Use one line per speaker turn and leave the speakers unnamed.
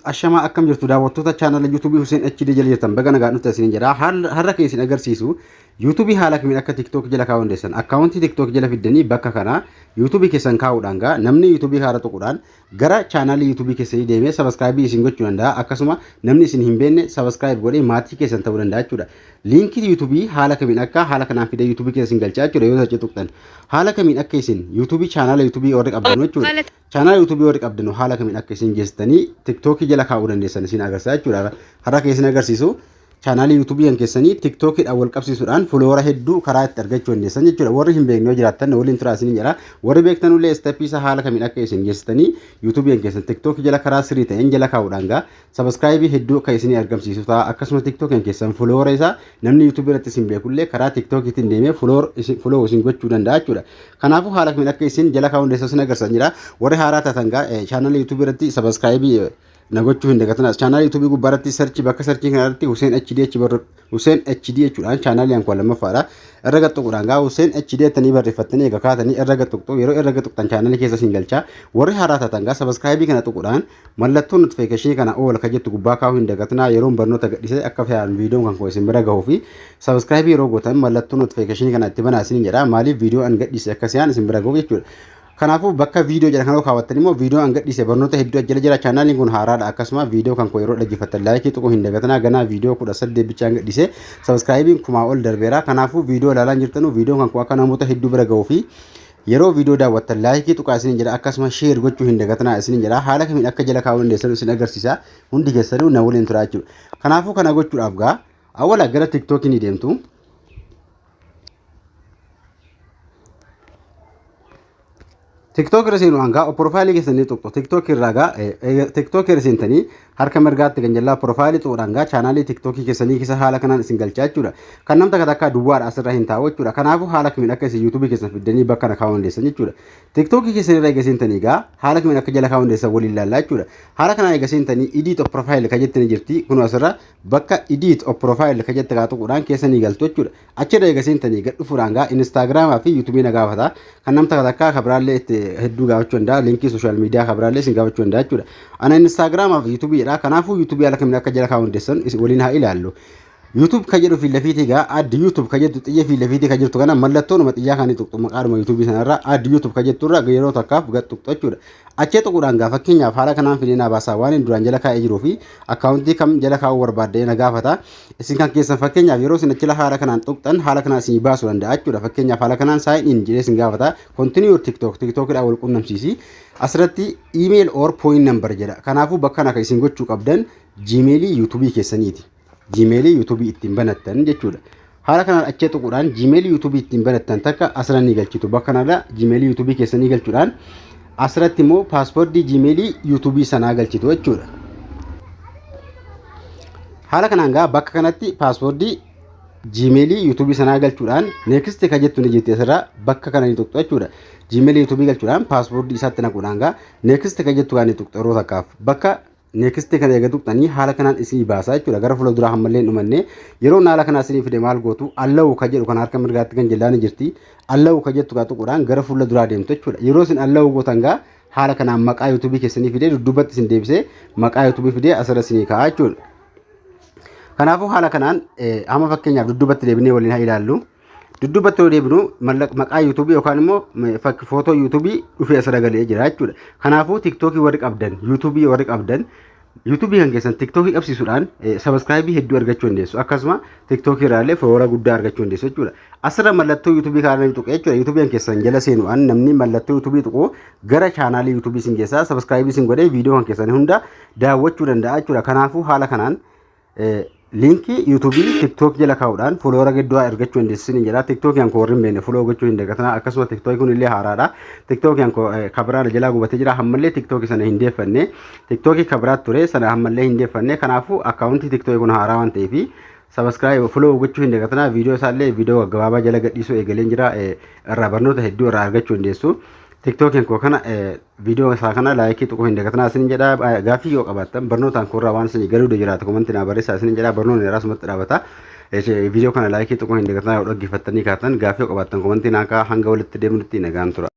Ashamaa, akkam jirtu daawwattoota chaanala YouTubeii Hussein HD jala jirtan? Baga nagaan dhuftan isiniin jedha. Har'a kan isin agarsiisu YouTubeii haala kamiin akka TikTok jala kaa'uu dandeessan. Akkaawuntii TikTok jala fiddanii bakka kana YouTubeii keessan kaa'uudhaan gaa namni YouTubeii haara tuquudhaan gara chaanaalii YouTubeii keessanii deemee subscribe isin gochuu danda'a. Akkasuma namni isin hin beekne subscribe godhee maatii keessan ta'uu danda'a jechuudha. Liinkii YouTubeii haala kamiin akka haala kanaan fidee YouTubeii keessa isin galchaa jechuudha yoo search tuqxan. Haala kamiin akka isin YouTubeii chaanaala YouTubeii warri qabdan jechuudha. Chaanaala YouTubeii warri qabdan haala kamiin akka isin geessitanii TikTokii jala kaa'uu dandeessan isin agarsiisa jechuudha. Har'a kan isin agarsiisu chaanaalii YouTubeii kan keessanii TikTokiidhaan wal qabsiisuudhaan follower hedduu karaa itti argachuu dandeessan jechuudha. Warri hin beekne yoo jiraattan waliin turaa isin jedha. Warri beektanullee stepii isaa haala kamiin akka isin geessitanii YouTubeii kan keessan TikTokii jala karaa sirrii ta'een jala kaa'uudhaan gaa subscribe hedduu akka isinii argamsiisu ta'a. Akkasuma TikTokii kan keessan follower isaa namni YouTubeii irratti isin beekullee karaa TikTokiitiin deemee follow isin gochuu danda'a jechuudha. Kanaafuu haala kamiin akka isin jala kaa'uu dandeessan isin agarsiisan jira. Warri haaraa taatan gaa chaanaalii YouTubeii irratti subscribe na gochuu hin dagatinaa. Chaanaalii YouTubeii gubbaa irratti search, bakka searchii kana irratti Hussein HD achi barru Hussein HD jechuudhaan chaanaalii an lammaffaadha. Irra gaxuquudhaan gaa Hussein HD jettanii barreeffattanii egaa kaatanii irra gaxuqxu. Yeroo irra gaxuqxan chaanaalii keessa isin galcha. Warri haaraa taatan gaa subscribe kana tuquudhaan mallattoo notification kana all ka jettu gubbaa kaa'uu hin dagatinaa. Yeroon barnoota gadhiisee akka fe'an viidiyoon kan koo isin bira gahuu fi subscribe yeroo gootan mallattoo notification kana itti banaa isin jedha. Maaliif? Viidiyoo an gadhiise akka si'aan isin bira gahu jechuudha. Kanaafuu bakka viidiyoo jedhan kana kaawwattan immoo viidiyoo an gadhiise barnoota hedduu jala jira. Chaanaaliin kun haaraadha. Akkasuma viidiyoo kan koo yeroo dhaggeeffattan likeii tuquu hin dagatinaa. Ganaa viidiyoo 18 bichaan gadhiise, subscribeiin kumaa ol darbeera. Kanaafuu viidiyoo ilaalaa jirtanu viidiyoon kan koo akka namoota hedduu bira gahuu fi yeroo viidiyoo daawwattan likeii tuqaa isin jedha. Akkasuma share gochuu hin dagatinaa isin jedha. Haala kamiin akka jala kaa'uu dandeessan isin agarsiisa. Hundi keessanuu na waliin turaa jechuudha. Kanaafuu kana gochuudhaaf gaa awwala gara TikTokii ni deemtu. TikTok irra seenu hangaa profileii keessan ni tuqxu. TikTok irraa gaa TikTok irra seentanii harka mirgaatti kan jalaa profileii tuquudhaan gaa chaanaalii TikTokii keessanii keessa haala kanaan isin galchaa jechuudha. Kan namta takka duwwaadha, asirra hin taa'u jechuudha. Kanaafuu haala kamiin akka isin YouTubeii keessan fiddanii bakka kana kaa'uu dandeessan jechuudha. TikTokii keessan irra eega seentanii gaa haala kamiin akka jala kaa'uu dandeessan waliin ilaallaa jechuudha. Haala kanaan eega seentanii edit of profile kan jettanii jirti. Kun asirra bakka edit of profile kan jette gaa tuquudhaan keessa ni galtu jechuudha. Achirra eega seentanii gad dhufuudhaan gaa Instagramaa fi YouTubeii na gaafata. Kan namta takka kabiraallee itti hedduu gaafachuu danda'a. Linkii social media kabiraallee isin gaafachuu danda'a jechuudha. Ana Instagramaa fi YouTubeiidha. Kanaafuu YouTubeii haala kamiin akka jala kaa'uu dandeessan waliin haa ilaallu. YouTube kan jedhu fi lafiitii gaa add YouTube kan jettu xiyya fi lafiitii kan jirtu kana mallattoonuma xiyyaa kan tuqxu, maqaadhuma YouTubeii sanarra add YouTube kan jetturra yeroo takkaaf gad tuqxu jechuudha. Achee tuquudhaan gaa fakkeenyaaf haala kanaan fidee naa baasaa. Waan inni duraan jala kaa'ee jiruu fi akkaawuntii kam jala kaa'uu barbaadde na gaafata. Isin kan keessan fakkeenyaaf yeroo isin achila haala kanaan tuqxan haala kanaan isin baasuu danda'a jechuudha. Fakkeenyaaf haala kanaan sign in jedhee isin gaafata. Continue your TikTok, TikTokidhaan wal qunnamsiisi. Asirratti email or phone number jedha. Kanaafuu bakka kana kan isin gochuu qabdan Gmailii YouTubeii keessaniiti. Gmailii YouTubeii ittiin banattan jechuudha. Haala kanaan achee tuquudhaan Gmailii YouTubeii ittiin banattan takka asirra ni galchitu. Bakka kanarra Gmailii YouTubeii keessanii galchuudhaan asirratti immoo passwordii Gmailii YouTubeii sanaa galchitu jechuudha. Haala kanaan gaa bakka kanatti passwordii Gmailii YouTubeii sanaa galchuudhaan next kan jettu ni jirti, asirra bakka kana ni tuqxu jechuudha. Gmailii YouTubeii galchuudhaan passwordii isaatti naquudhaan gaa next kan jettu kan ni tuqxu. Yeroo takkaaf bakka next kana eega tuqxanii haala kanaan isinii baasaa jechuudha. Gara fuula duraa ammallee hin dhumanne. Yeroo haala kanaa isinii fide maal gootu? Allow kan jedhu kan harka mirgaatti kan jalaa ni jirti. Allow kan jettu gaa tuquudhaan gara fuula duraa deemtu jechuudha. Yeroo isin allow gootan gaa haala kanaan maqaa YouTubeii keessanii fidee dudduubatti isin deebisee maqaa YouTubeii fidee asirra isinii kaa'a jechuudha. Kanaafuu haala kanaan amma fakkeenyaaf dudduubatti deebinee waliin haa ilaallu. Dudduubatti yoo deebinu maqaa YouTubeii yookaan immoo footoo YouTubeii dhufee asirra galee jira jechuudha. Kanaafuu TikTokii warri qabdan, YouTubeii warri qabdan, YouTubeii kan keessan TikTokii qabsiisuudhaan subscribeii hedduu argachuu dandeessu. Akkasuma TikTokii irraallee follower guddaa argachuu dandeessu jechuudha. Asirra mallattoo YouTubeii kana namni tuqe jechuudha. YouTubeii kan keessan jala seenuudhaan namni mallattoo YouTubeii tuqu gara chaanaalii YouTubeii isin keessaa subscribeii isin godhee viidiyoo kan keessan hunda daawwachuu danda'a jechuudha. Kanaafuu haala kanaan linkii YouTubeii TikTok jala kaa'uudhaan follower gidduu argachuu dandeessu ni jedha. TikTokii kan warri hin beekne follow gochuu hin dagatinaa. Akkasuma TikTokii kun illee haaraadha. TikTokii kan kabiraan jalaa gubatee jira. Ammallee TikTokii sana hin deeffanne. TikTokii kabiraat ture sana ammallee hin deeffanne. Kanaafuu akkaawuntii TikTokii kun haaraa waan ta'eef subscribe follow gochuu hin dagatinaa. Viidiyoo isaallee viidiyoo gaggabaabaa jala gadhiisuu eegaleen jira. Irraa barnoota hedduu irraa argachuu dandeessu. TikTokiin koo kana viidiyoo isaa kana likeii tuquu hin dagatinaa isin jedha. Gaaffii yoo qabaattan, barnootaan koorraa waan isin galuu jiraate commentii naa barreessaa isin jedha. Barnoonni irraa asumatti dhaabata. Viidiyoo kana likeii tuquu hin dagatinaa. Yoo dhaggeeffattanii kaatan gaaffii yoo qabaattan commentii naa kaa'aa. Hanga walitti deemnutti nagaan tura.